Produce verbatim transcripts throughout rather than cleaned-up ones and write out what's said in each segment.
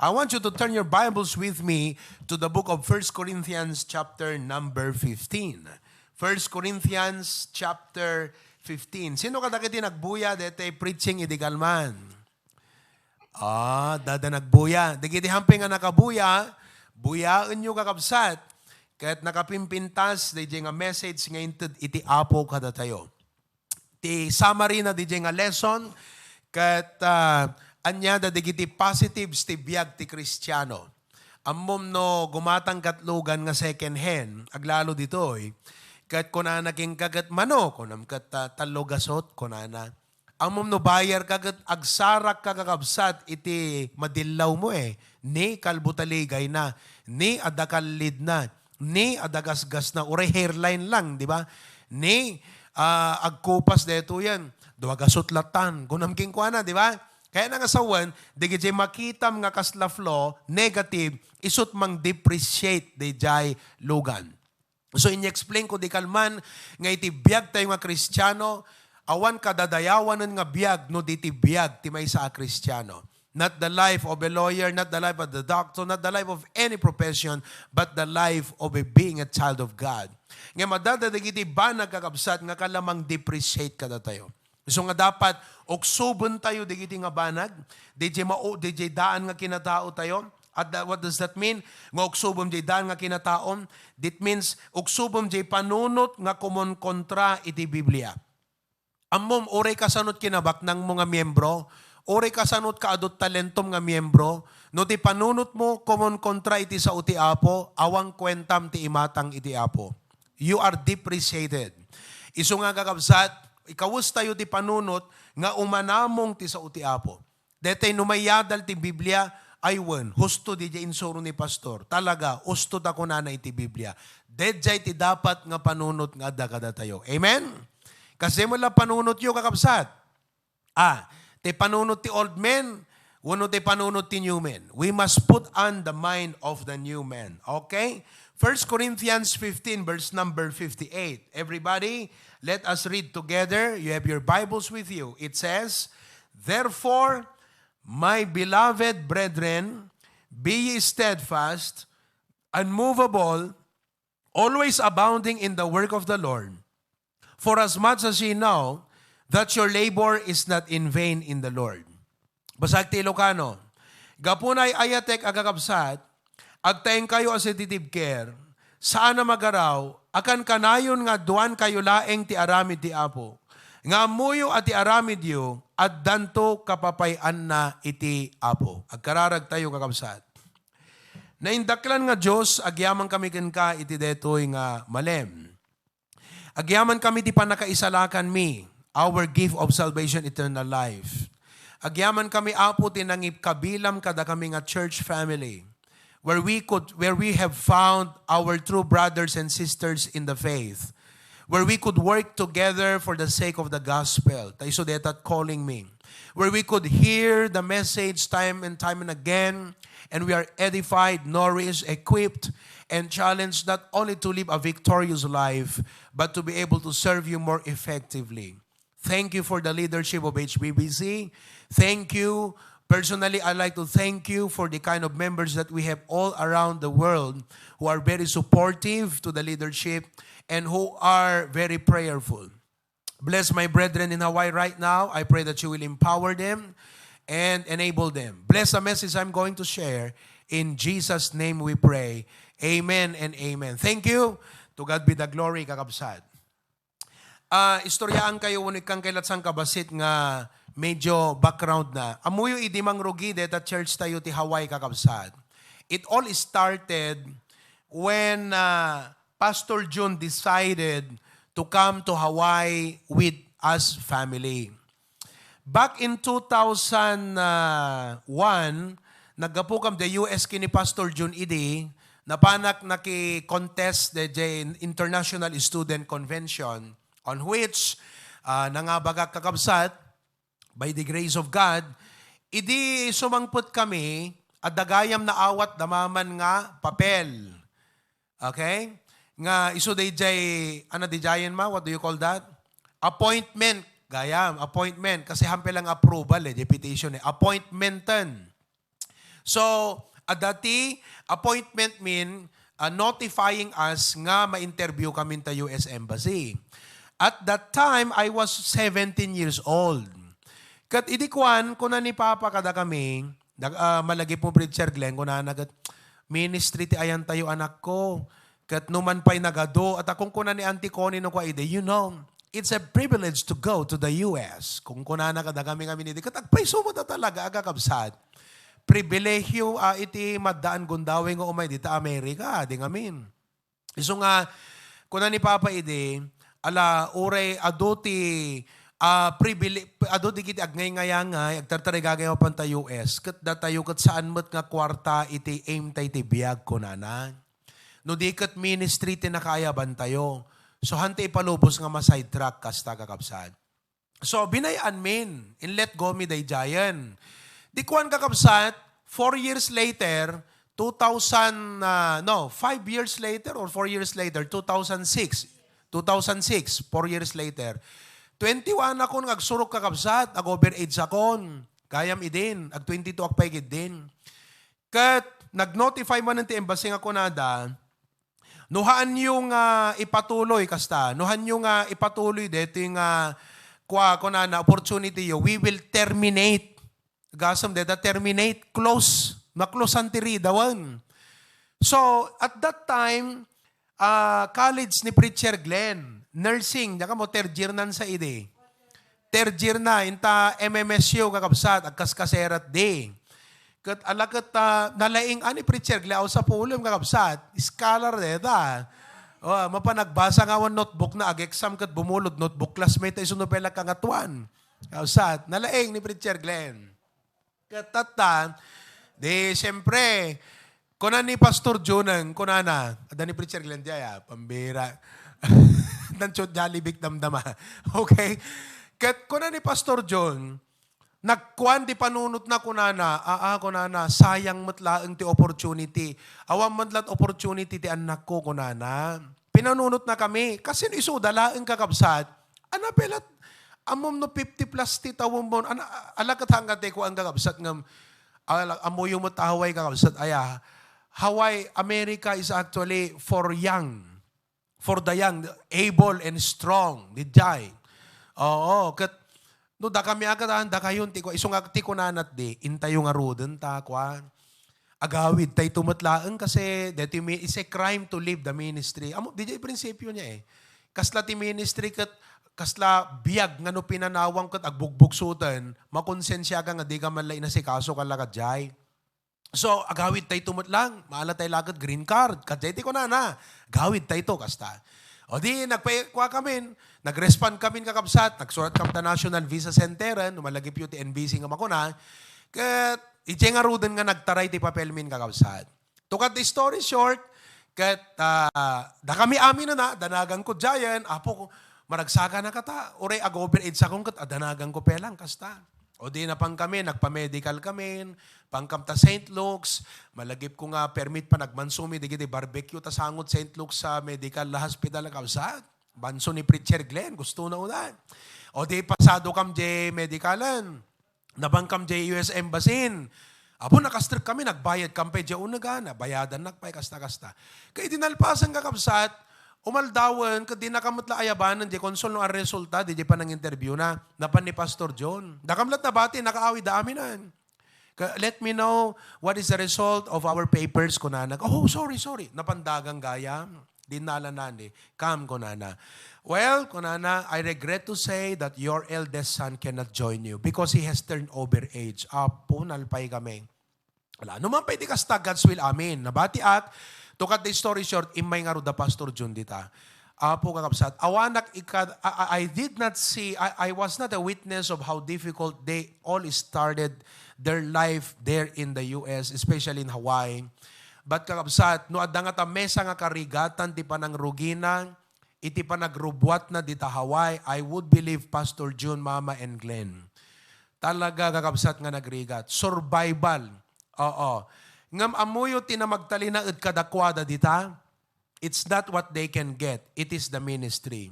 I want you to turn your Bibles with me to the book of First Corinthians chapter number fifteen. First Corinthians chapter fifteen. Sino kadagiti nagbuya daytoy preaching idi kalman? Ah, dada nagbuya. Dagiti hampay nga nakabuya, buyaenyo, kakabsat. Ket nakapimpintas daydiay nga message nga inted iti Apo kadatayo. Ti summary na daydiay nga lesson, ket, ah, ania da dagiti positives ti biag ti Kristiano. Ammom no gumatang kat lugan nga second hand, aglalo ditoy, ket kunana kenka ket, "Mano," kunam ket, ah, "Tallo gasot," kunana. Ammom no buyer ka ket agsarak ka, kakabsat, iti madillawmo, eh. Ni kalbo taligayna, ni adda kallidna, ni adda gasgasna, uray hairline lang, di ba? Ni, ah, agkupas daytoyen, "Dua gasot latan," kunam kenkuana, di ba? Kayatna nga sawen, dagiti makitam nga kasla flaw, negative, isut' mang-depreciate daydiay lugan. So, in-explain ko di kalman nga iti biag tayo nga Kristiano, awan kadadayawanen nga biag no di ti biag ti maysa a Kristiano. Not the life of a lawyer, not the life of the doctor, not the life of any profession, but the life of a being a child of God. Nga madada dagiti banag, kakabsat, nga kala mang-depreciate kadatayo. So nga dapat uksoben tayo dagiti nga banag, daydiay mao, daydiay daan nga kinatao tayo. At that, what does that mean? Nga uksobem jay daan nga kinataom? That means, uksobem jay panunot nga kumonkontra iti Biblia. Ammom, uray kasanot kinabaknangmo nga miyembro, uray kasanot kaadut talentom nga miyembro, no ti panunotmo kumonkontra iti sao ti Apo, awan kuentam ti imatang iti Apo. You are depreciated. Isu nga, kakabsat, ikawes tayo ti panunot nga umanamong ti sao ti Apo. Daytoy no mayadal ti Biblia, ay wen, husto diay insuro ni pastor. Talaga, husto ta kunana iti Biblia. Daydiay ti dapat nga panunot nga adda kadatayo. Amen? Kasdiay met la panunotyo, kakabsat. Ah, ti panunot ti old men, wenno ti panunot ti new men. We must put on the mind of the new man. Okay? First Corinthians fifteen, verse number fifty-eight. Everybody, let us read together. You have your Bibles with you. It says, "Therefore, my beloved brethren, be ye steadfast, unmovable, always abounding in the work of the Lord, for as much as ye know that your labor is not in vain in the Lord." Basag ti Ilocano. Gapu na ay-ayatek a kakabsat, agtaengkayo a sensitive care, saan a magaraw, a kankanayon nga aduankayo laeng ti aramid ti Apo. Nga ammoyo a ti aramidyo, addanto kapapay-anna iti Apo. Agkararagtayo, kakabsat. Naindaklan nga Dios, agyamankami kenka iti daytoy nga malem. Agyamankami ti pannakaisalakanmi, our gift of salvation, eternal life. Agyamankami, Apo, ti nangikabilam kadakami nga church family, where we could, where we have found our true brothers and sisters in the faith, where we could work together for the sake of the gospel. Ta isu dayta calling mi. Where we could hear the message time and time and again, and we are edified, nourished, equipped, and challenged not only to live a victorious life, but to be able to serve you more effectively. Thank you for the leadership of H B B C. Thank you. Personally, I'd like to thank you for the kind of members that we have all around the world who are very supportive to the leadership and who are very prayerful. Bless my brethren in Hawaii right now. I pray that you will empower them and enable them. Bless the message I'm going to share. In Jesus' name we pray. Amen and amen. Thank you. To God be the glory, kakabsat. Ah, istoryaankayo wenno ikkan kay lat sangkabassit nga medyo background na. Ammoyo idi mangrugi deta church tayo ti Hawaii, kakabsat. It all started when, ah, Pastor Jun decided to come to Hawaii with us family. Back in two thousand one, naggapu kam the U S kini Pastor Jun idi, napanak naki-contest the, the International Student Convention, on which, ah, nangabagak, kakabsat, by the grace of God, idi sumangpet kami, adda gayam naawat da maman nga papel. Okay? Nga isu dayjay, ano dayjayen ma? What do you call that? Appointment. Gayam, appointment. Kasi hampay lang approval eh, deputation eh. Appointmenten. So, adda ti appointment min, ah, notifying us nga ma-interview kamin ta U S Embassy. At that time, I was seventeen years old. Ket idi kuan, kuna ni Papa kadakami, dag-, ah, malagipmo, Preacher Glenn, kunana ket, "Ministry ti ayantayo, anakko. Ket numan pay nagadu," at a kunkuna ni Auntie Connie no kua idi, "You know, it's a privilege to go to the U S." Kunkunana kadakami ngamin idi, ket agpayso met a talaga, a kakabsat. Pribilehiyo, ah, iti maddaan gundaway nga umay dita Amerika, di ngamin. Isu nga, kuna ni Papa idi, ala, uray adu ti, ah, pribili-, adu digiti agngayngayangay, agtartarigagay mapan ta U S, ket datayo ket saan met nga kuarta iti aim tay ti biag, kunana. No di ket ministry ti nakaayabantayo. So, han ti ipalubos nga ma-sidetrack kasta, kakabsat. So, binay-an min, inlet go mi daydiayen. Di kuan, kakabsat, four years later, two thousand, ah, no, five years later or four years later, two thousand six. Two thousand six, four years later. Twenty-one akon nga agsurok, kakabsat, ag-over age akon. Gayam idin, ag twenty-two ak pay ket din. Ket nag-notify manen ti embassy nga kunada, "No haanyo nga ipatuloy kasta, no haanyo nga ipatuloy detoy nga kua, kunana, opportunity yo, we will terminate." Gasem deta terminate, close. Maklosan ti ridawen. So, at that time, ah, college ni Preacher Glenn, nursing, diak ammo, third year nan sa idi. Third year na, inta M M S U, kakabsat, agkaskaserat di. Ket ala ket, ah, nalaing ani Preacher Glenn, aw sapulem, kakabsat, scholar deta. Oh, mapanagbasa nga awan notebook na, ag-exam ket bumulod notebook classmate, isu no pay la kangatuan. Kakabsat, nalaing ni Preacher Glenn. Ket tatta, di, siyempre, kuna ni Pastor Juneng, kunana, adda ni Preacher Glenn diay, ah, pambira. Nan chot Jollibee damdama. Okay? Ket kuna ni Pastor John, nagkuan ti panunotna, kunana, "Aa," kunana, "sayang met laeng ti opportunity. Awan met lat opportunity ti annakko," kunana. Pinanunotna kami. Kasino isuda laeng, kakabsat? Ana, pelat, ammom no fifty plus ti tawem mo. Ana, ala ket hangga ti kuan, kakabsat, ngem, ala, ammoyo met Hawaii, kakabsat. Aya, Hawaii, America is actually for young. For the young, able and strong. Didiay. Oo, ket, no, dakami a ket, ah, dakayon, ti, isu nga, ti kunanat di, intayo ngaruden ta, kuan. Agawid tayto met laeng kasi deti mi-, it's a crime to leave the ministry. Amo, didiay prinsipyo niya eh. Kasla ti ministry ket kasla biag nga no pinanawam ket agbugbugsoten, makonsensiaka nga dika man la inasikaso kalla kadiay. So, agawid tayto met lang, maala tay la ket green card. Kadiay ti kunana, agawid tayto, kasta. O di, nagpaikua kamin, nag-respond kamin, kakabsat, nagsurat kam ta National Visa Center, no malagipyo ti N V C nga makuna, ket idiay ngaruden nga nagtaray ti papelmin, kakabsat. To cut the story short, ket, ah, dakami amin a, danaganko diayen, "Apo, maragsakana kata, uray ag-over age akon ket adanaganko pay lang," kasta. O di napan kami, nagpa-medical kami, pankam ta Saint Luke's, malagipko nga permit pa, nagmanso mi digiti barbecue ta sangot Saint Luke's sa medical hospital, kakabsat. Manso ni Preacher Glenn, gusto na unan. O di pasado kam diay medicalan. Napan kam diay U S Embassy. Apo, nakastrek kami, nagbayad kam pay diay uneg a, nabayadan nak pay, kasta, kasta. Ket idi nalpasen, kakabsat, umaldawen, ket dina kam met la ayabanen diay konsul no a resulta diay panang-interview na, napan ni Pastor John. Dakam lat nabati, nakaawid da aminan. Ka, "Let me know what is the result of our papers," kunana. "Oh, sorry, sorry." Napan dagang gayam. Dinnala na ni. "Come," kunana. "Well," kunana, "I regret to say that your eldest son cannot join you because he has turned over age." Apo, nalpay kami. Wala. No man pay ti kasta, God's will, amin. Nabatiak, to cut the story short, immay ngarud da Pastor John dita. Apo, kakabsat, awanak ikad-, I, I, I did not see, I, I was not a witness of how difficult they all started their life there in the U S, especially in Hawaii. But, kakabsat, no adda ngata mesa nga karigatan ti panangrugina, iti panagrubuatna dita Hawaii, I would believe Pastor June, Mama, and Glenn. Talaga, kakabsat, nga nagrigat. Survival. Oo. Ngem ammoyo ti namagtalinaed kadakuada dita? It's not what they can get. It is the ministry.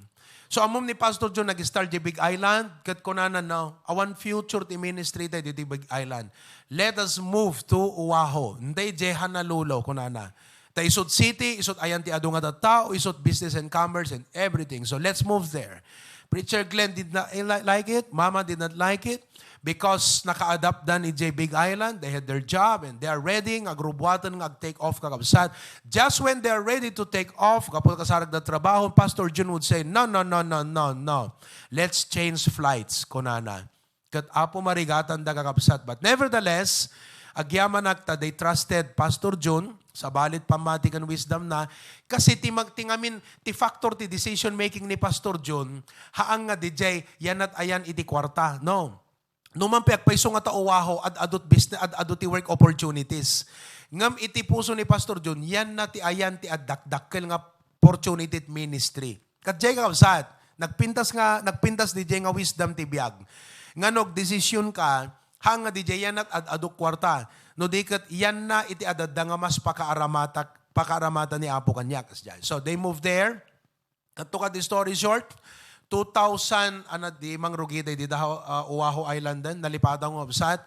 So, ammom ni Pastor Jun nag-start di Big Island, ket kunana, "No, awan future ti ministry tayo ditoy Big Island. Let us move to Oahu." Hindi, diay Honolulu, kunana. Ta isut city, isut ayan ti adu nga tattao, isut business and commerce and everything. So, let's move there. Preacher Glenn did not li-, like it. Mama did not like it. Because naka-adapt da ni J Big Island, they had their job and they are ready nga agrubuaten nga ag-take off, kakabsat. Just when they are ready to take off, gapu kasarag da trabaho, Pastor Jun would say, "No, no, no, no, no, no. Let's change flights," kunana. Ket Apo, marigatan da, kakabsat. But nevertheless, agyamanak ta they trusted Pastor Jun, sabali ti pammati ken wisdom na, kasi ti mag-, ti ngamin, ti factor ti decision making ni Pastor Jun, haan nga diay, yanat ayan iti kuarta. No. No man pay agpayso nga ta Oahu, ad-adu ti business, ad-adu ti work opportunities. Ngem iti puso ni Pastor Jun, yan na ti ayan ti addakdakkel nga opportunity ti ministry. Ket diay, kakabsat, nagpintas nga, nagpintas diay nga wisdom ti biag. Nga no agdesisyon ka, haan nga diay yan at ad-adu kuarta. No di ket yan na iti adda nga mas pakaaramatak, pakaaramatan ni Apo kaniak, kasdiay. So, they moved there. Cut to cut the story short, two thousand, ano, di mangrugi tayo dita, ah, Oahu Island din, nalipatan ko, absat.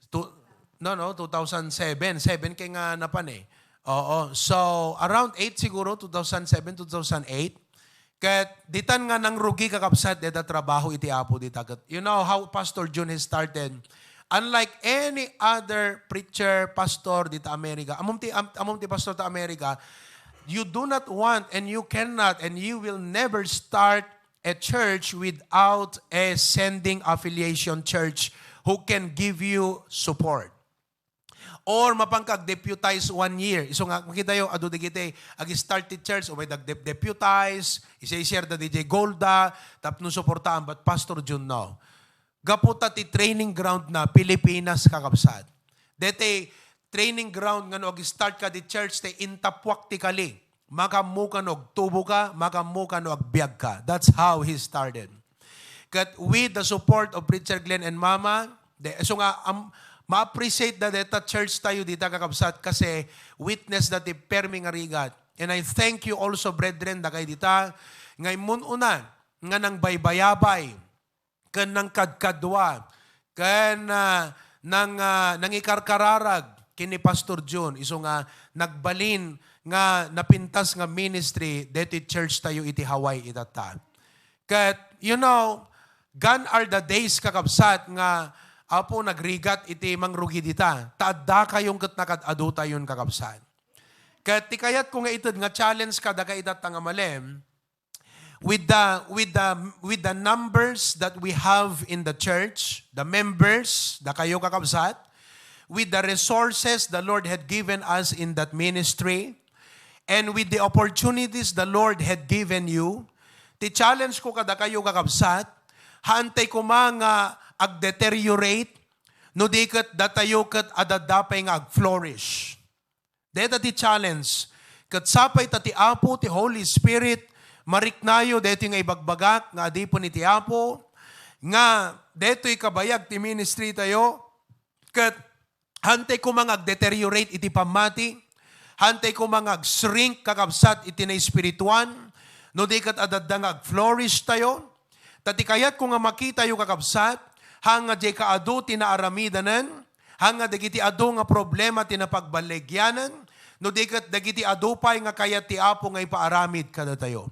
Two, no, no, two thousand seven. Seven kay nga napan eh. Oo. So, around eight siguro, two thousand seven, two thousand eight. Ket ditan nga nangrugi, kakabsat, deta trabaho iti Apo dita. Ket you know how Pastor Jun has started? Unlike any other preacher, pastor dita America, ammom ti, am-, ammom ti pastor ta America, you do not want and you cannot and you will never start a church without a sending affiliation church who can give you support. Or mapang ka ag-deputize one year. Isu nga, makitayo, adu dagiti ag-start ti church, umayda ag-dep-, deputize, isa-share da diay goal da, tapno suportaan, but Pastor Jun, no. Gapu ta ti training ground na, Pilipinas, kakabsat. Deti training ground nga no ag-start ka ti church, ti intapwak ti kali. Makaammo ka no agtubo ka, makaammo ka no agbiag ka. That's how he started. Ket with the support of Preacher Glenn and Mama, de, so nga, am-, ma-appreciate da deta church tayo dita, kakabsat, kasi witness da ti permi nga rigat. And I thank you also, brethren, dagay dita, nga immun-una, nga nangbaybayabay, ken nangkadkadua, ken, ah, nang, ah, nangikarkararag ken ni Pastor Jun, isu nga nagbalin nga napintas nga ministry deti church tayo iti Hawaii itatta. Ket, you know, gone are the days, kakabsat, nga, Apo, nagrigat iti mangrugi dita. Ta addakayon ket nakad-adutayon, kakabsat. Ket ti kayatko nga ited nga challenge kadakayo itatta nga malem, with the, with the, with the numbers that we have in the church, the members, dakayo, kakabsat, with the resources the Lord had given us in that ministry, and with the opportunities the Lord had given you, ti challenge ko kadakayo, kakabsat, haantay koma nga agdeteriorate, no di ket datayo ket adda pay nga agflourish. Deta ti challenge. Ket sapay ta ti Apo, ti Holy Spirit, mariknayo daytoy nga ibagbagak nga adipen iti Apo, nga daytoy kabayag ti ministry tayo, ket haantay koma nga agdeteriorate iti pammati, haantay koma nga agshrink, kakabsat, iti naespirituan, no di ket adda nga agflourish tayo. Ta ti kayatko nga makitayo, kakabsat, haan nga diay kaadu ti naaramidanan, haan nga dagiti adu nga problema ti napagballigianan, no di ket dagiti adu pay nga kayat ti Apo nga ipaaramid kadatayo.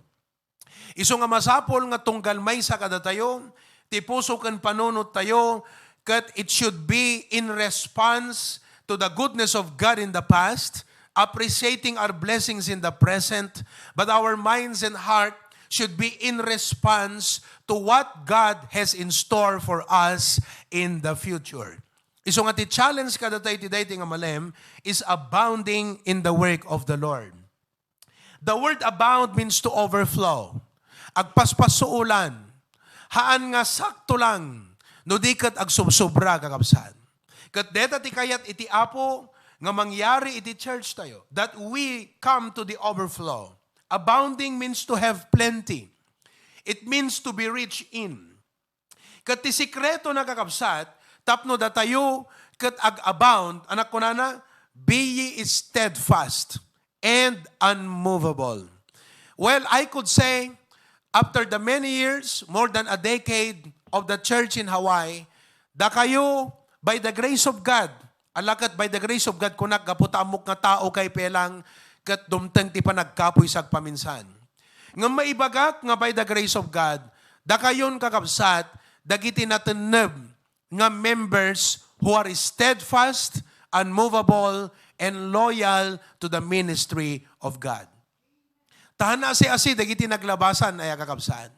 Isu nga masapul nga tunggal maysa kadatayo, ti puso ken panunot tayo, ket it should be in response to the goodness of God in the past, appreciating our blessings in the present, but our minds and heart should be in response to what God has in store for us in the future. Isu nga ti challenge kadatayo ti daytoy nga malem is abounding in the work of the Lord. The word abound means to overflow. Agpaspasuulan. Haan nga sakto lang, no di ket agsubsobra, kakabsat. Ket deta ti kayat iti Apo nga mangyari iti church tayo, that we come to the overflow. Abounding means to have plenty. It means to be rich in. Ket ti sikreto na, kakabsat, tapno datayo ket ag-abound, anak kunana, "Be ye steadfast, and unmovable. Well, I could say, after the many years, more than a decade of the church in Hawaii, dakayo, by the grace of God, ala ket by the grace of God, kunak gapu ta ammok nga tao kay pelang ket dumteng ti panagkapuy sagpaminsan. Ngem maibagak nga by the grace of God, dakayon kakabsat, dagiti natenneb nga members who are steadfast, unmovable, and loyal to the ministry of God. Ta naasi-asi dagiti naglabasan, aya kakabsat.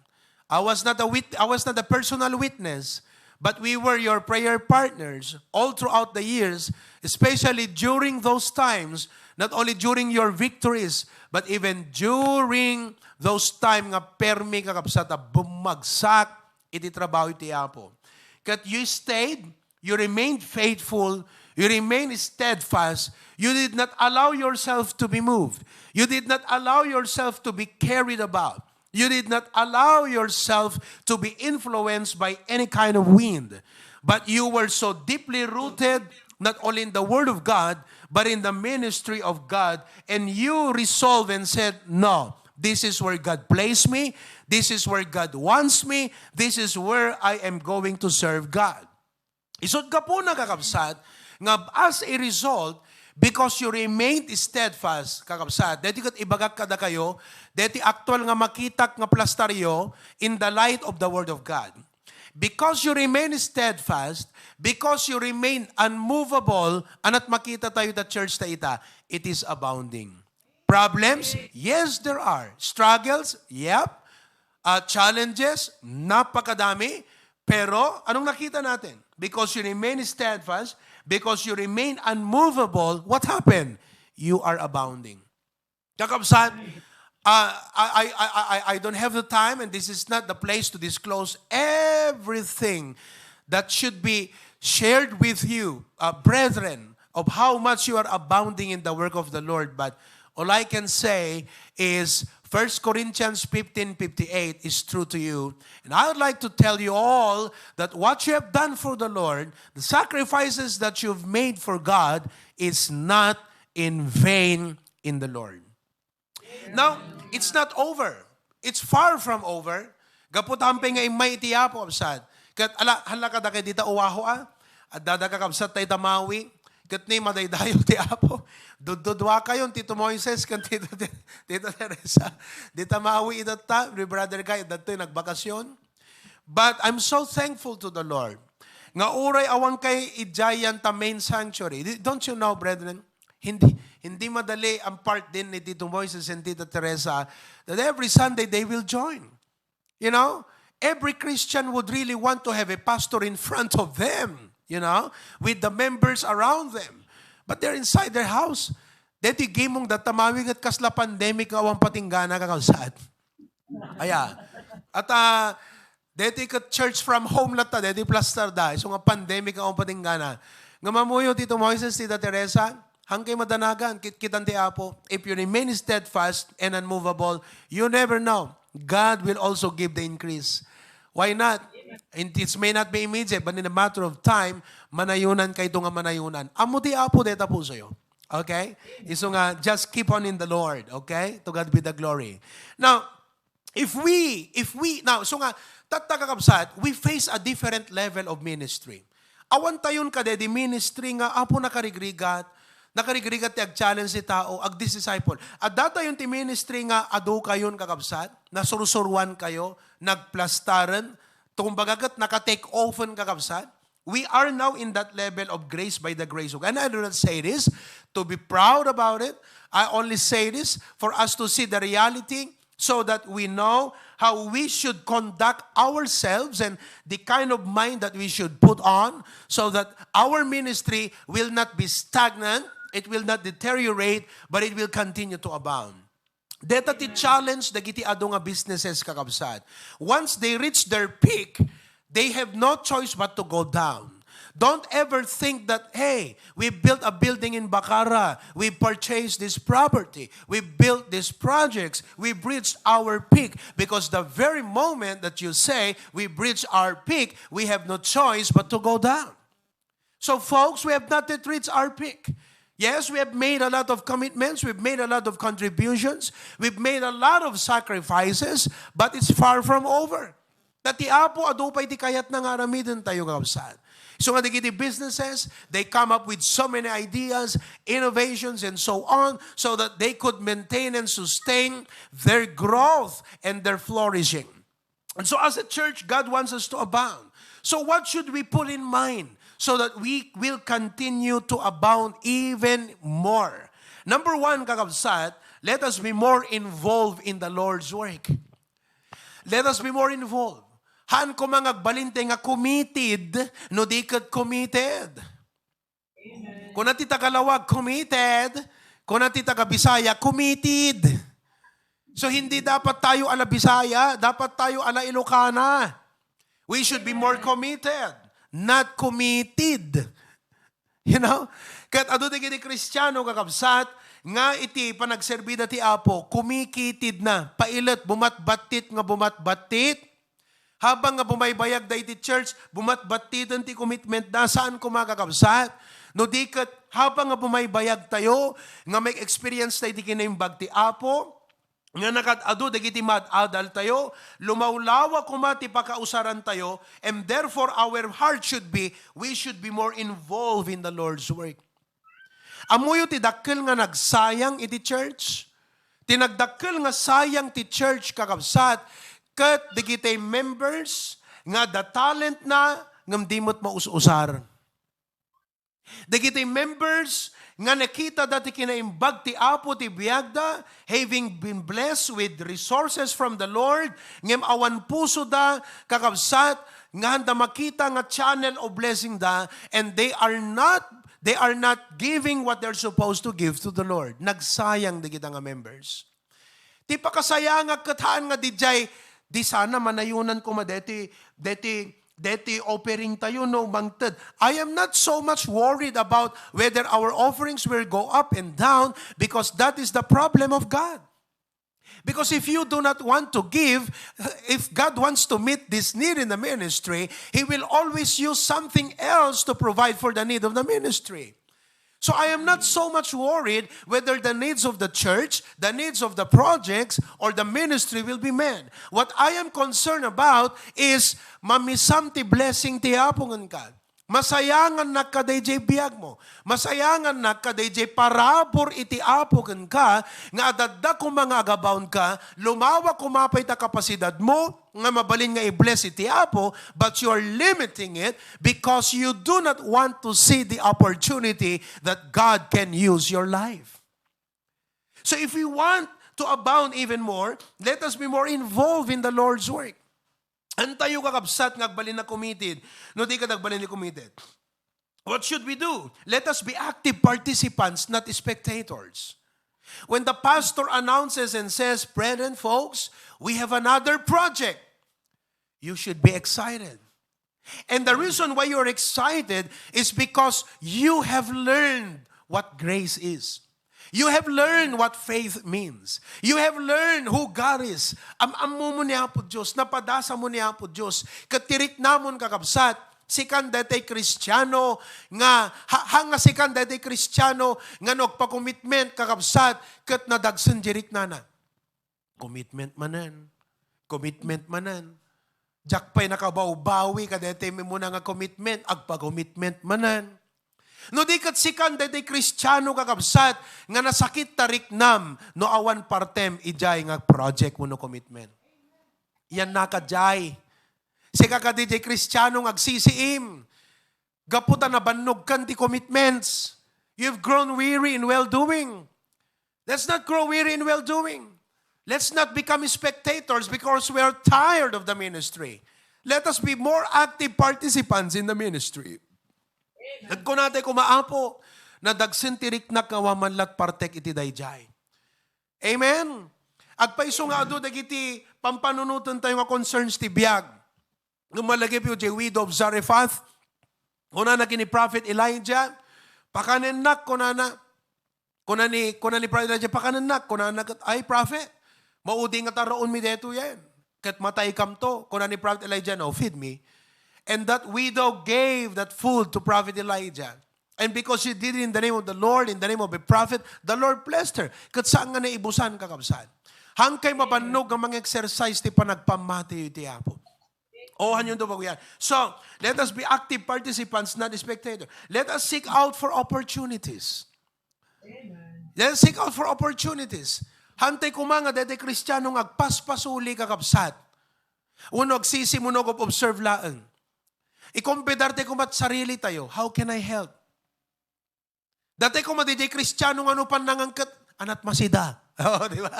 I was not a wit-, I was not a personal witness, but we were your prayer partners all throughout the years, especially during those times, not only during your victories, but even during those time nga permi kakabsat a bumagsak iti trabaho iti Apo. Ket you stayed, you remained faithful, you remained steadfast, you did not allow yourself to be moved, you did not allow yourself to be carried about, you did not allow yourself to be influenced by any kind of wind, but you were so deeply rooted not only in the Word of God, but in the ministry of God, and you resolved and said, "No, this is where God placed me, this is where God wants me, this is where I am going to serve God." Isut' gapuna, kakabsat, nga as a result, because you remained steadfast, kakabsat, deti ket ibagak kadakayo, deti aktual nga makitak nga plastaryo in the light of the Word of God. Because you remain steadfast, because you remain unmovable, anat makita tayo ta church ta ita, it is abounding. Problems? Yes, there are. Struggles? Yep. Uh, challenges? Napakadami. Pero, anong nakita natin? Because you remain steadfast, because you remain unmovable, what happened? You are abounding. Kakabsat, uh, I, I, I, I, I don't have the time, and this is not the place to disclose everything that should be shared with you, uh, brethren, of how much you are abounding in the work of the Lord. But all I can say is First Corinthians fifteen fifty-eight is true to you. And I would like to tell you all that what you have done for the Lord, the sacrifices that you've made for God, is not in vain in the Lord. Now, it's not over. It's far from over. Gapu ta hampay nga immay iti Apo, kabsat. Ket ala, hala kadakayo dita uwaho, a? Adda dagiti kakabsat ta ita Maui. Ket ni madaydayaw ti Apo. Duddudua kayon, Tito Moises, ken Tito, Tito Teresa. Dita Maui itatta, ni Brother Guy, adda nagbakasyon. But I'm so thankful to the Lord nga uray awan kay idiay ta main sanctuary. Di-, don't you know, brethren? Hindi, hindi madali ang part din ni Tito Moises and Tita Teresa that every Sunday they will join. You know, every Christian would really want to have a pastor in front of them, you know, with the members around them. But they're inside their house. Deti gimong data Maui ket kasla pandemic nga awan patinggana, kakabsat. Aya. At, ah, deti ket church from home latta, deti plastar da. Isu nga pandemic nga awan patinggana. Nga mamuyo, Tito Moises, Tita Teresa, hankay madanagan, kitkitan ti Apo. If you remain steadfast and unmovable, you never know. God will also give the increase. Why not? And it may not be immediate, but in a matter of time, manayunan kayto nga manayunan. Ammo ti Apo deta pusoyo. Okay? Isu nga, just keep on in the Lord. Okay? To God be the glory. Now, if we, if we, now, so nga, tatta, kakabsat, we face a different level of ministry. Awan tayon kadedi ministry nga, Apo, nakarigrigat, nakarigrigat ti ag-challenge ti tao, agdisciple. Adda tayon ti ministry nga adu kayon, kakabsat, nasursuruan kayo, nagplastaren, kumbaga ket naka-take off-en, kakabsat. We are now in that level of grace by the grace of God. And I do not say this to be proud about it. I only say this for us to see the reality so that we know how we should conduct ourselves and the kind of mind that we should put on so that our ministry will not be stagnant, it will not deteriorate, but it will continue to abound. Deta ti challenge dagiti adu nga businesses, kakabsat. Once they reach their peak, they have no choice but to go down. Don't ever think that, "Hey, we built a building in Bacara, we purchased this property, we built these projects, we've reached our peak." Because the very moment that you say, "We've reached our peak," we have no choice but to go down. So, folks, we have not yet reached our peak. Yes, we have made a lot of commitments, we've made a lot of contributions, we've made a lot of sacrifices, but it's far from over. Ta ti Apo, adu pay ti kayatna nga aramiden tayo, kakabsat. So nga dagiti businesses, they come up with so many ideas, innovations, and so on, so that they could maintain and sustain their growth and their flourishing. And so as a church, God wants us to abound. So what should we put in mind so that we will continue to abound even more? Number one, kakabsat, let us be more involved in the Lord's work. Let us be more involved. Haan koma nga agbalin tayo nga committed no di ket committed. Kuna ti Tagalawag, committed. Kuna ti taga Bisaya, committed. So, hindi dapat tayo ala Bisaya, dapat tayo ala Ilocana. We should be more committed, not committed. You know? Ket adu dagiti Kristiano, kakabsat, nga iti panagserbida ti Apo, kumikitid na, pailet, bumatbattit nga bumatbattit. Habang nga bumaybayag da iti church, bumatbattiten ti commitment da, saan koma, kakabsat? No di ket, habang nga bumaybayag tayo, nga may experience tayo iti kinaimbag ti Apo, nga nakad-adu dagiti maad-adal tayo, lumawlawa koma ti pakausaran tayo, and therefore our heart should be, we should be more involved in the Lord's work. Ammoyo ti dakkel nga nagsayang iti church? Ti nagdakkel nga sayang ti church, kakabsat, ket dagiti members nga adda talentna ngem di met maus-usar. Dagiti members nga nakitada ti kinaimbag ti Apo ti biagda, having been blessed with resources from the Lord, ngem awan pusoda, kakabsat, nga handa makita nga channel of blessing da, and they are not, they are not giving what they're supposed to give to the Lord. Nagsayang dagita nga members. Ti pakasayangak ket haan nga didiay, di sana manayonan koma deti, deti, deti offering tayo no mangted. I am not so much worried about whether our offerings will go up and down, because that is the problem of God. Because if you do not want to give, if God wants to meet this need in the ministry, He will always use something else to provide for the need of the ministry. So I am not so much worried whether the needs of the church, the needs of the projects, or the ministry will be met. What I am concerned about is mamisam ti blessing ti Apo kenka. Masayangannak kadaydiay biagmo. Masayangannak kadaydiay parabur iti Apo kenka nga adda koma nga agabaonka, lumawa koma pay ta kapasidadmo nga mabalin nga i-bless iti Apo, but you are limiting it because you do not want to see the opportunity that God can use your life. So if we want to abound even more, let us be more involved in the Lord's work. Haan tayo, kakabsat, nga agbalin a committed no di ket agbalin a committed. What should we do? Let us be active participants, not spectators. When the pastor announces and says, "Brethren, folks, we have another project," you should be excited. And the reason why you're excited is because you have learned what grace is. You have learned what faith means. You have learned who God is. Am-ammo mo ni Apo Dios, napadasa mo ni Apo Dios. Ket ti riknamon, kakabsat, sikan daytoy Kristiano nga, ha-, haan nga sikan daytoy Kristiano nga no agpa-commitment, kakabsat, ket nadagsen di riknana. Commitment manen. Commitment manen. Diak pay nakabawbawi kadaytoy immuna nga commitment, agpa-commitment manen. No di ket sikan daytoy Kristiano, kakabsat, nga nasakit ta riknam no awan partem idiay nga project wenno commitment. Yannaka diay. Sika kadi diay Kristiano nga agsisiim gapu ta nabannogkan ti commitments. You've grown weary in well-doing. Let's not grow weary in well-doing. Let's not become spectators because we are tired of the ministry. Let us be more active participants in the ministry. Nagkunatay koma, "Apo, nadagsen ti riknak nga awan man la partek iti daydiay." Amen? Agpayso nga adu dagiti pampanunoten tayo nga concerns ti biag. Ngem malagipyo diay widow of Zarephath, kunana ken ni Prophet Elijah, "Pakanennak," kunana. Kuna ni, kuna ni Prophet Elijah, "Pakanennak." Kunana ket, "Ay, Prophet, maudi nga taraonmi daytoyen. Ket mataykamto." Kuna ni Prophet Elijah, "No, feed me." And that widow gave that food to Prophet Elijah. And because she did it in the name of the Lord, in the name of a prophet, the Lord blessed her. Ket saan nga naibusan, kakabsat. Hantay mabannog nga mang-exercise ti panagpammati iti Apo. O, hanyo do bago yan. So, let us be active participants, not spectators. Let us seek out for opportunities. Let us seek out for opportunities. Hantay koma nga daytoy Kristiano nga agpaspasuli, kakabsat. Wenno agsisimuno nga observe laeng. Ikombidar tayo koma ti sarili tayo. How can I help? Daytoy koma daytoy Kristiano nga no pan nangangket, anat masida. Oo, di ba?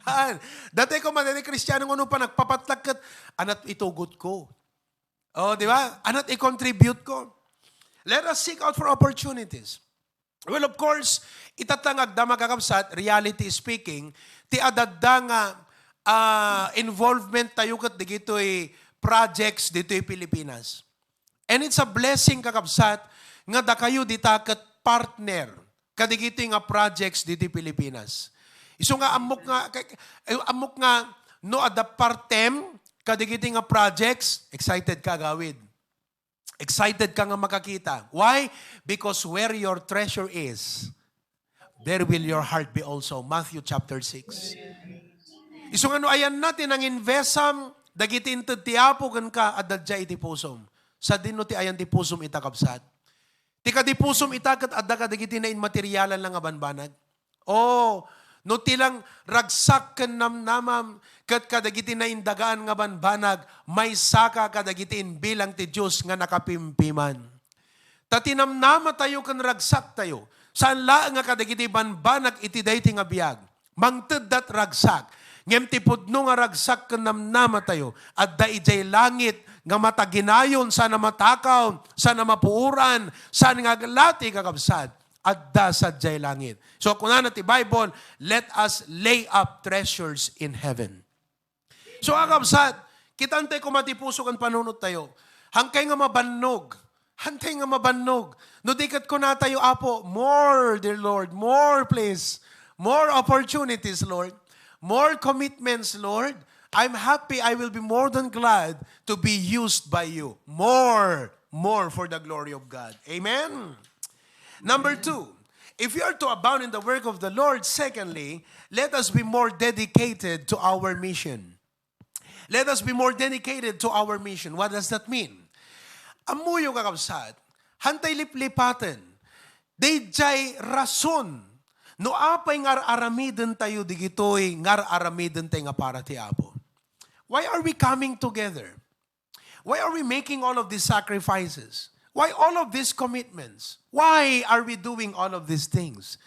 Haan. Daytoy koma daytoy Kristiano nga no pan nagpapatlag ket, anat itugot ko. Oh, di ba? Anat i-contribute ko. Let us seek out for opportunities. Well, of course, ita ta nga agdama, kakabsat, reality speaking, ti adda nga, ah, involvement tayo ket digitoy projects ditoy Pilipinas. And it's a blessing, kakabsat, nga dakayo dita ket partner kadigitoy nga projects ditoy Pilipinas. Isu nga ammok nga, kay, eh, ammok nga no adda partem kadigitoy nga projects, excited ka agawid. Excited ka nga makakita. Why? Because where your treasure is, there will your heart be also. Matthew chapter six. Isu nga no ayanna ti nanginvestam dagiti inted ti Apo kenka, adda diay iti pusom. Sadino ti ayan ti pusom ita, kabsat? Ti kadi pusom ita ket adda kadagiti nainmaterialan nga banbanag. O, no ti lang ragsak ken namnamam ket kadagiti naindagaan nga banbanag, maysaka kadagiti inbilang ti Dios nga nakapimpiman. Ta ti namnamatayo ken ragsaktayo, saan laeng nga kadagiti banbanag iti daytoy nga biag. Mangteddat ragsak. Ngem ti pudno nga ragsak ken namnamatayo, adda idiay langit nga mataginayon, saan a matakaw, saan a mapuoran, saan nga aglati, kakabsat. Adda sadiay langit. So, kunana ti Bible, "Let us lay up treasures in heaven." So, kakabsat, kitantay koma ti puso ken panunot tayo. Hantay nga mabannog. Hantay nga mabannog. No di ket kunatayo, "Apo, more, dear Lord, more, please. More opportunities, Lord. More commitments, Lord. I'm happy. I will be more than glad to be used by you. More, more for the glory of God." Amen. Number two, if we are to abound in the work of the Lord, secondly, let us be more dedicated to our mission. Let us be more dedicated to our mission. What does that mean? Ammoyo, kakabsat, hantay liplipaten. Daydiay rason no apay nga ar-aramidentayo digitoy nga ar-aramidentayo nga para ti Apo. Why are we coming together? Why are we making all of these sacrifices? Why all of these commitments? Why are we doing all of these things?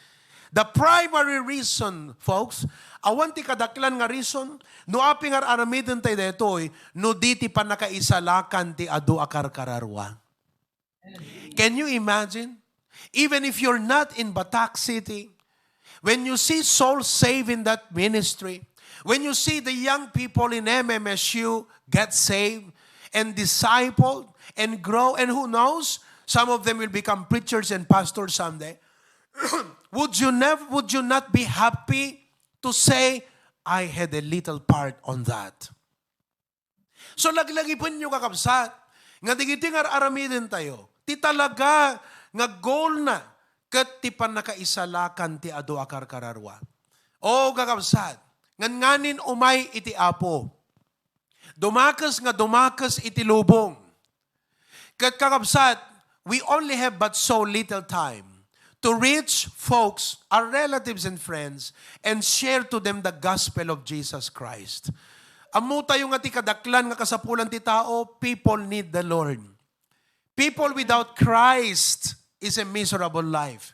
The primary reason, folks, awan ti kadaklan nga reason, no apay nga ar-aramidentayo daytoy, no di ti pannakaisalakan ti adu a karkararua. Can you imagine? Even if you're not in Batac City, when you see souls saved in that ministry, when you see the young people in M M S U get saved and discipled and grow, and who knows, some of them will become preachers and pastors someday. Would you never, would you not be happy to say, "I had a little part on that"? So, laglagipenyo, kakabsat, nga digiti nga ar-aramidentayo, ti talaga nga goal na ket ti pannakaisalakan ti adu a karkararua. O, kakabsat, ngannganin umay iti Apo. Dumakes nga dumakes iti lubong. Ket, kakabsat, we only have but so little time to reach folks, our relatives and friends, and share to them the gospel of Jesus Christ. Ammotayo nga ti kadaklan nga kasapulan ti tao, people need the Lord. People without Christ is a miserable life.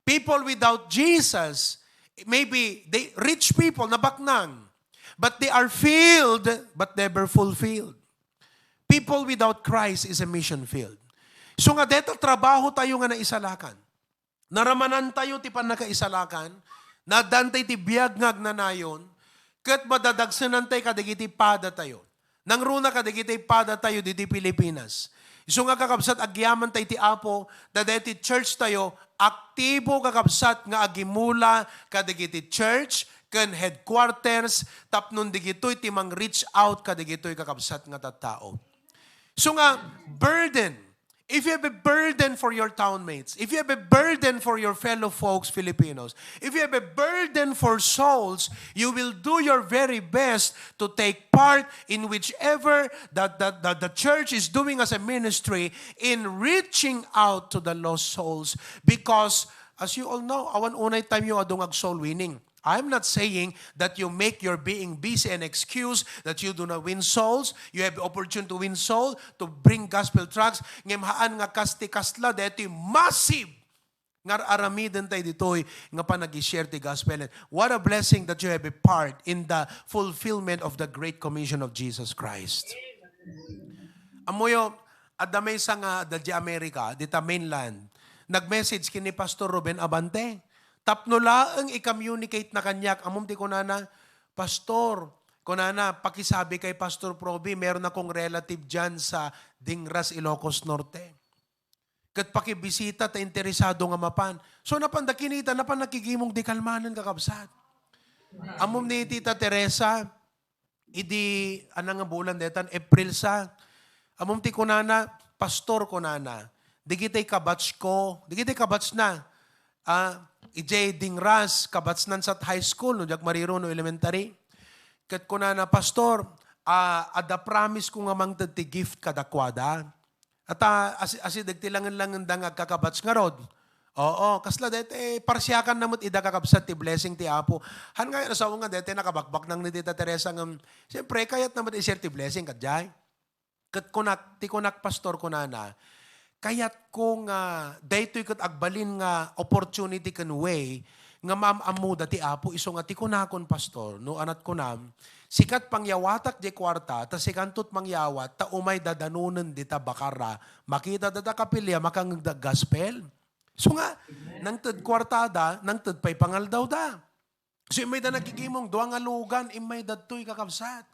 People without Jesus, maybe they rich people, nabaknang, but they are filled but never fulfilled. People without Christ is a mission field. So nga deta trabaho tayo nga naisalakan. Naramanantayo ti pannakaisalakan, naadantay ti biag nga agnanayon, ket madadagsenantay kadagiti padatayo. Nangruna kadagiti padatayo diti Pilipinas. Isu nga, kakabsat, agyamantay ti Apo, ta daytoy church tayo, aktibo, kakabsat, nga agimula kadagiti church ken headquarters tapno digitoy ti mang-reach out kadagitoy, kakabsat, nga tattao. Isu nga, burden If you have a burden for your townmates, if you have a burden for your fellow folks, Filipinos, if you have a burden for souls, you will do your very best to take part in whichever that, that, that the church is doing as a ministry in reaching out to the lost souls. Because, as you all know, awan unay time yung adung ag soul winning. I'm not saying that you make your being busy an excuse that you do not win souls. You have opportunity to win soul, to bring gospel tracts. Ngem haan nga kasti kasla, daytoy massive nga aramiden tayo ditoy nga panag-share ti gospel. And what a blessing that you have a part in the fulfillment of the great commission of Jesus Christ. Ammoyo, adda maysa nga adda di America, dita mainland, nag-message kini Pastor Ruben Abante. Tapno laeng i-communicate na kaniak, ammom ti kunana, "Pastor," kunana, "pakisabi kay Pastor Proby, meron akong relative dyan sa Dingras, Ilocos Norte. Ket pakibisita ta interesado nga mapan." So, napanda kinita, napan nakigimong di kalmanen, kakabsat. Ammom ni Tita Teresa, idi, anang nga bulan detan, April sa. Ammom ti kunana, "Pastor," kunana, "digitay kabatch ko, digitay kabatch na, ah, ijay Dingras, kabatch nan sa high school, no, diak mariro no elementary." Ket kunana, "Pastor, ah, adda promise ko nga mangted ti gift kadakuada." Ata, asi-, asideg ti langen-langenda nga agkakabatch ngarud. Oo, kasla dayta, eh, parsiakan na met ida, kakabsat, ti blessing ti Apo. Han nga, nasaongan dayta, nakabakbaknang ni Tita Teresa ngem, siyempre, kayat na met i-share ti blessing, kadjay. Ket kunak, ti kunak, Pastor, kunana, kayatko nga, daytoy ket agbalin nga opportunity ken way, nga maam-ammoda ti Apo, isu nga ti kunakon, Pastor, no anat kunam, sikat pangyawatak diay kuarta, ta sikanto ti mangyawat, ta umay dadanonen dita bakarra, makita data kapilya, makangegda gospel. So nga, nangted kuartada, nangted pay pangaldawda. So, immay da nakigimong, dua nga lugan, immay dadtoy, kakabsat.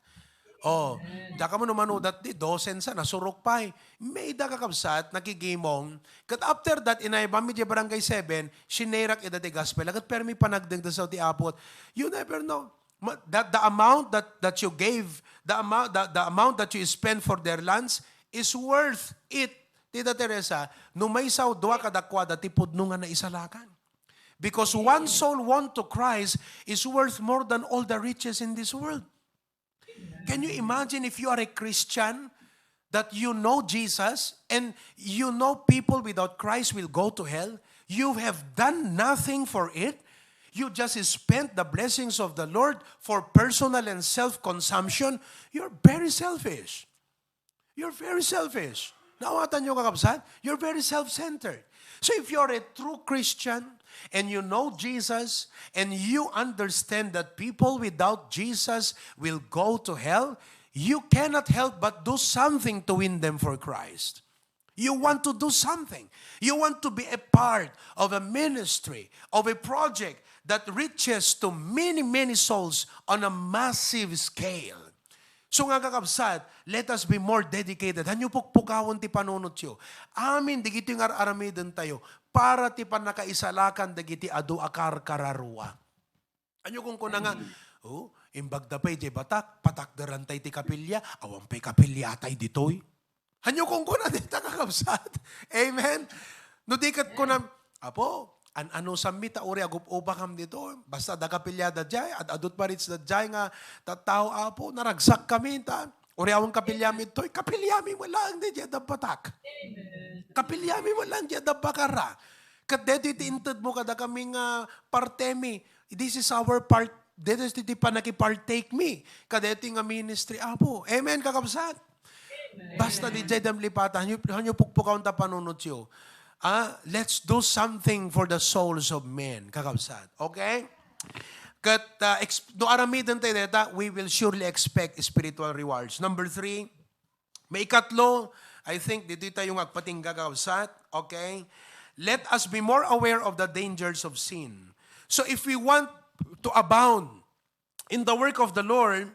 Oh, diak ammo no manudat di, dosen sa, nasurok pay. Immay da, kakabsat, nakigimong. Ket after that, inayabami di Barangay seven, sinerak ida ti gospel. Ket permi panagdengdeng sa ti Apo. You never know. Ma-, that the amount that, that you gave, the amount, the, the amount that you spend for their lands is worth it. Tita Teresa, no maysa o dua kadakuada ti pudno nga naisalakan. Because one soul won to Christ is worth more than all the riches in this world. Can you imagine if you are a Christian that you know Jesus and you know people without Christ will go to hell? You have done nothing for it. You just spent the blessings of the Lord for personal and self-consumption. You're very selfish. You're very selfish. Naawatan niyo, kakabsat? You're very self-centered. So if you're a true Christian and you know Jesus and you understand that people without Jesus will go to hell, you cannot help but do something to win them for Christ. You want to do something. You want to be a part of a ministry, of a project that reaches to many, many souls on a massive scale. So nga, kakabsat, let us be more dedicated. Hanyo pukpukawen ti panunotyo. Amin, digitoy nga ar-aramiden tayo para ti pannakaisalakan dagiti adu a karkararua. Hanyo kunkuna nga, "Oh, imbag da pay jay batak, patakderan tay ti kapilya, awan pay kapilya tay ditoy." Hanyo kunkuna dita, kakabsat. Amen? No di ket kunam, "Apo, an-anusanmi ta uray agup-upakam dito. Basta da kapilya da jay, ad-adut barits da jay nga tattao, Apo, naragsak kami ta. Uray awan kapilyami ditoy, kapilyami mo laeng di jay, dabbatak." Kapilyami mo laeng jay, dabbakara. Ket daytoy ti intedmo kadakami nga partemi. This is our part. Daytoy ti, ti panakipartake mi. Kadaytoy nga ministry, Apo. Amen, kakabsat? Basta di jay dam lipatan, hanyo, hanyo pukpukawen ta panunotyo. Ah, let's do something for the souls of men, kakabsat. Okay? Ket, ah, ex-, no aramiden tayo deta, we will surely expect spiritual rewards. Number three, maikatlo, I think, ditoy tayo nga agpatingga, kakabsat. Okay? Let us be more aware of the dangers of sin. So if we want to abound in the work of the Lord,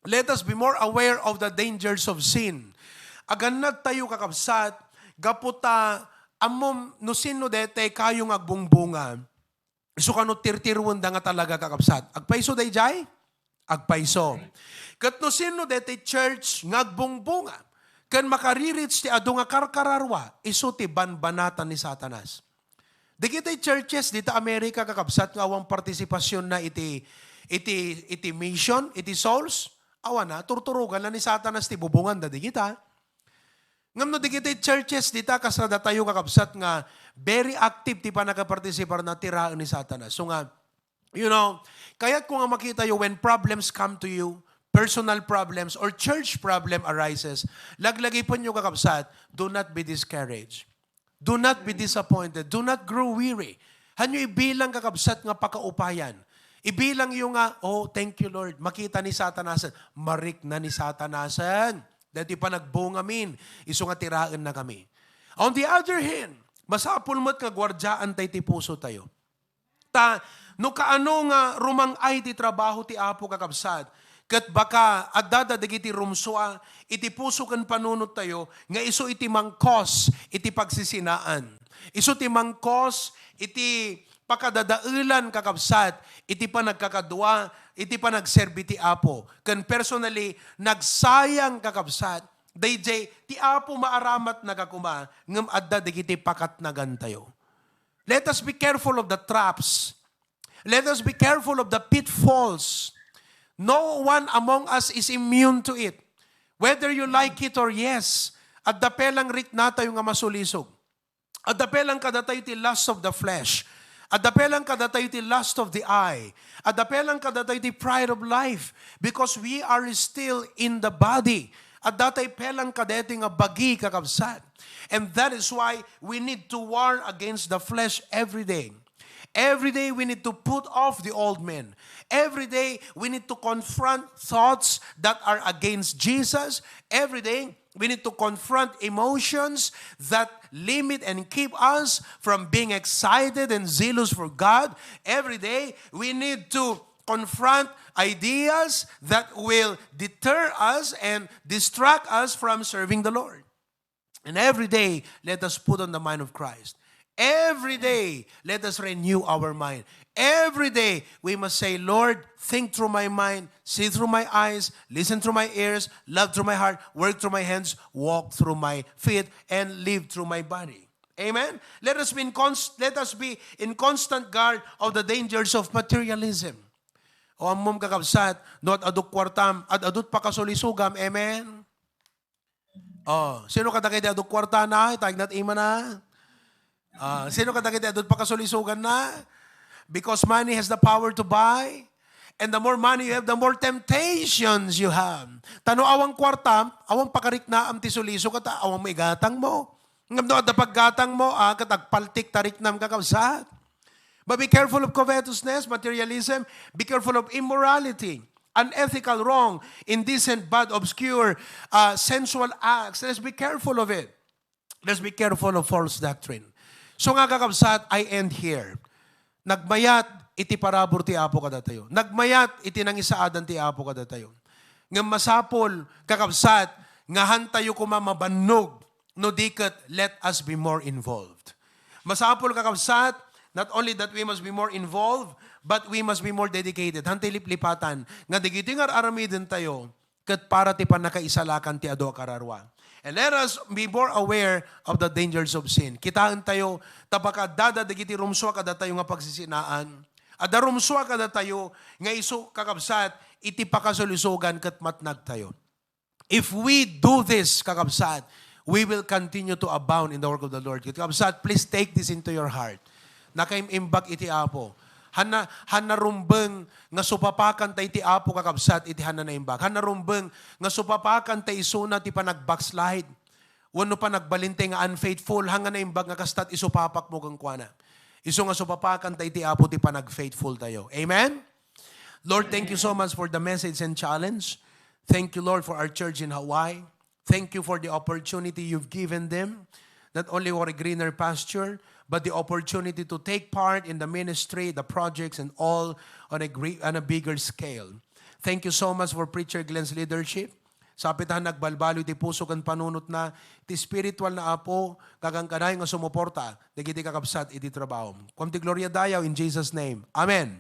let us be more aware of the dangers of sin. Agannad tayo, kakabsat, gapu ta ammom no sinno daytay kayo nga agbungbunga. Isu kano tirtirwenda nga talaga, kakabsat. Agpayso dayjay? Agpayso. Ket no sinno daytay church nga agbungbunga, ken makarireach ti adu nga karkararua, isu ti banbanatan ni Satanas. Dagiti churches dita America, kakabsat, nga awan partisipasionna iti, iti, iti mission, iti souls, awan na, turturoganna ni Satanas ti bubonganda dagita. Ngem no dagiti churches dita, kas kadatayo, kakabsat, nga very active ti pannakapartisiparna, tiraen ni Satanas. So nga, you know, kayatko nga makitayo, when problems come to you, personal problems or church problem arises, laglagipenyo, kakabsat, do not be discouraged. Do not be disappointed. Do not grow weary. Hanyo ibilang, kakabsat, nga pakaupayan. Ibilangyo nga, "Oh, thank you, Lord. Makita ni Satanasen." Marikna ni Satanasen. Daytoy panagbungamin, isu nga tiraennakami. On the other hand, masapul met nga guardiaanta iti pusotayo. Ta, no kaano nga rumang-ay ti trabaho ti Apo, kakabsat, ket baka addada dagiti rumsua iti puso ken panunottayo nga isu iti mangkos iti pagsisinaan. Isu ti mangkos iti pakadadaelan, kakabsat, iti panagkakadua, iti panagserbi ti Apo. Ken personally, nagsayang, kakabsat, daydiay ti Apo maaramatna nga koma, ngem adda dagiti pakatnagantayo. Let us be careful of the traps. Let us be careful of the pitfalls. No one among us is immune to it. Whether you like it or yes, adda pay lang riknatayo nga masulisog. Adda pay lang kadatayo ti lust of the flesh. Adda pay lang kadatayo ti lust of the eye. Adda pay lang kadatayo ti pride of life. Because we are still in the body. Adda tay pay lang kadatayo nga bagi, kakabsat. And that is why we need to war against the flesh every day. Every day we need to put off the old man. Every day we need to confront thoughts that are against Jesus. Every day we need to confront emotions that limit and keep us from being excited and zealous for God. Every day we need to confront ideas that will deter us and distract us from serving the Lord. And every day, let us put on the mind of Christ. Every day, let us renew our mind. Every day, we must say, "Lord, think through my mind, see through my eyes, listen through my ears, love through my heart, work through my hands, walk through my feet, and live through my body." Amen? Let us be in const-, let us be in constant guard of the dangers of materialism. O ammom, kakabsat, no ad-aduk kuartam, ad-adut pakasulisogam. Amen? Oh, sino kadagiti aduk kuartana? Itagnat imana. Ah, sino kadagiti adut pakasulisoganna? Because money has the power to buy. And the more money you have, the more temptations you have. Ta no awan kuartam, awan pakariknaam ti sulisog, ket awan maigatangmo. Ngem no adda paggatangmo, ah, ket agpaltik ta riknam, kakabsat. But be careful of covetousness, materialism. Be careful of immorality, unethical, wrong, indecent, bad, obscure, uh, sensual acts. Let's be careful of it. Let's be careful of false doctrine. So nga, kakabsat, I end here. Nagmayat iti parabur ti Apo kadatayo. Nagmayat iti nangisaadan ti Apo kadatayo. Ngem masapul, kakabsat, nga hantayo koma mabannog, no di ket, let us be more involved. Masapul, kakabsat, not only that we must be more involved, but we must be more dedicated. Hantay liplipatan nga dagiti nga ar-aramidentayo ket para ti pannakaisalakan ti adu a kararua. And let us be more aware of the dangers of sin. Kitaentayo, ta baka adda dagiti rumsua kadatayo nga pagsisinaan. Adda rumsua kadatayo nga isu, kakabsat, iti pakasulisogan ket matnagtayo. If we do this, kakabsat, we will continue to abound in the work of the Lord. Kakabsat, please take this into your heart. Nakaim-imbag iti Apo. Hanna, hanna rumbeng nga supapakan ta iti Apo, kakabsat, iti hanna naimbag. Hanna rumbeng nga supapakan ta isuna ti panagbackslide. Wenno panagbalin ta nga unfaithful, hanna naimbag nga kastat isupapakmo kenkuana. Isu nga supapakan ta iti Apo ti panagfaithful tayo. Amen? Lord, thank you so much for the message and challenge. Thank you, Lord, for our church in Hawaii. Thank you for the opportunity you've given them, not only for a greener pasture, but the opportunity to take part in the ministry, the projects, and all on a gre-, on a bigger scale. Thank you so much for Preacher Glenn's leadership. Sapay ta nagbalbaliw ti puso ken panunotna, ti spiritual na Apo, kakankanayon nga sumuporta dagiti kakabsat iti trabaho. Kuam ti gloria dayaw in Jesus' name. Amen.